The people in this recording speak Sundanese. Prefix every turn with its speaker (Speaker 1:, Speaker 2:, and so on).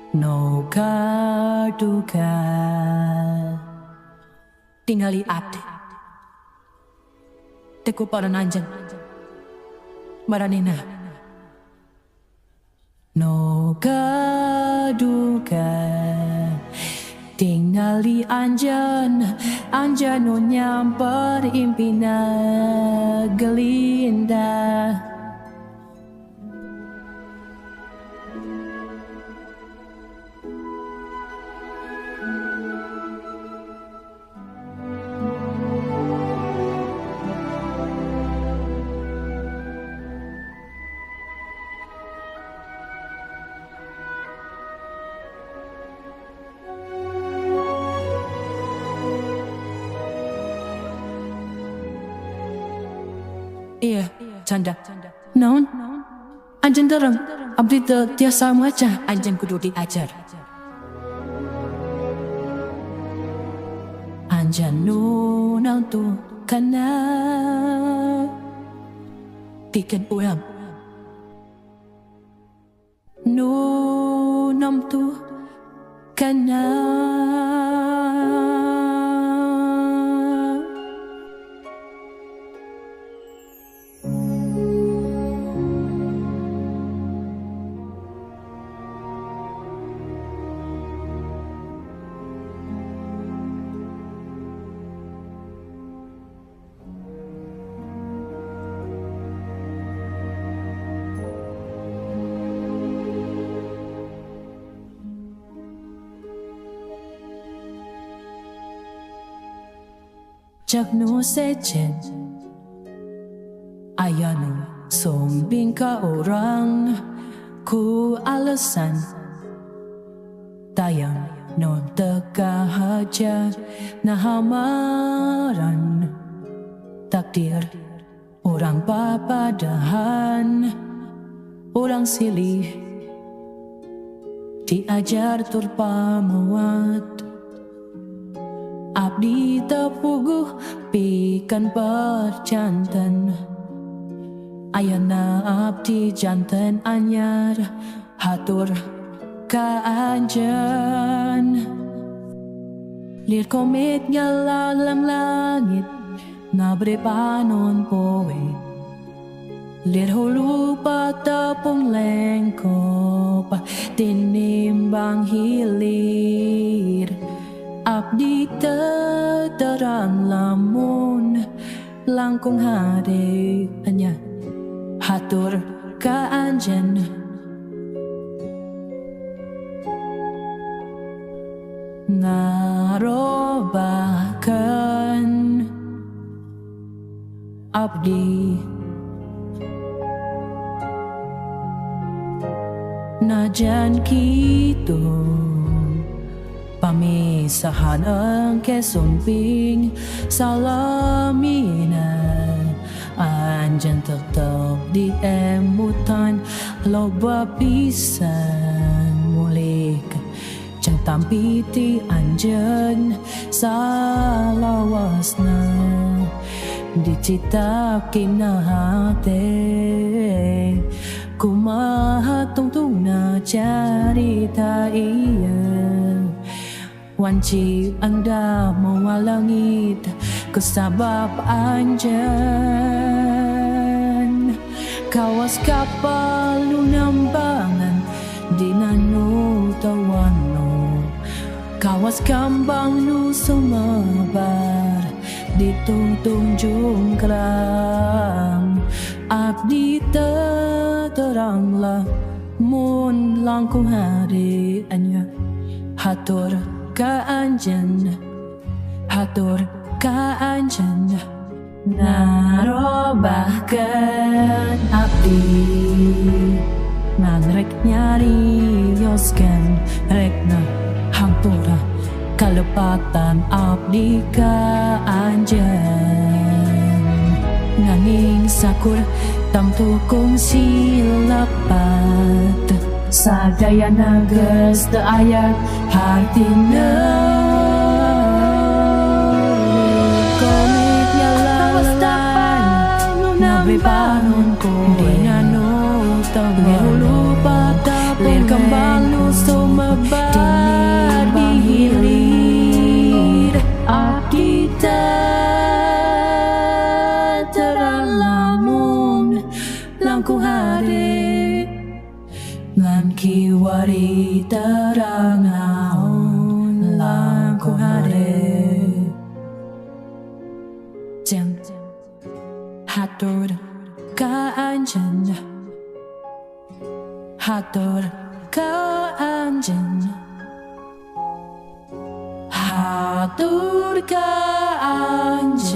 Speaker 1: Nu kaduga. Tingali abdi teu kuparan anjeun maranehna nu kaduga. Tingali anjeun, anjeun nu nyamper impina gelinda. Iya, canda. Naon? Anjeun terang, abdi teu tiasa maca. Anjeun kudu diajar. Anjeun nu nangtu kana pikeun urang. Nu namtu kana. Cek nu sejen aya nu sumping ka urang ku alasan tayang nu teu kahaja nahamaran takdir urang papadahan urang silih diajar tur pamuat. Abdi teu puguh pikeun perjanten ayana abdi janten anyar hatur ka anjeun. Lir komet ngalalam langit ngabre panon poe. Lir hulu patepung lengkop tinimbang hilir. Abdi teu terang lamun langkung hade nya hatur ka anjeun. Ngarobahkeun abdi najan kitu pamisahan engke sumping salamina. Anjeun tetep diemutan loba pisan mulik jang tampi ti anjeun salawasna dicita kina hate. Kumaha tungtungna carita ieu wanci anda moal leungit kusabab anjeun. Kawas kapal nu nambangan dina nu tawano, kawas kambang nu sumebar ditungtung jungkrang. Abdi teu terang lamun langkung hade nya hatur ka anjeun, hatur ka anjeun. Ngarobahkeun abdi ngan rek nyarioskeun rekna hampura kalepatan abdi ka anjeun. Nanging sakur tamtu kungsi lepat sadayana geus teu aya hartina. Komik nyalalan nabri panon koe dina nu teu lupa lir kembang nu sumebar. Langku hade Lan kiwari terangaon Langku hade Jeng Hatur ka anjeun. Hatur ka anjeun. Hatur ka anjeun.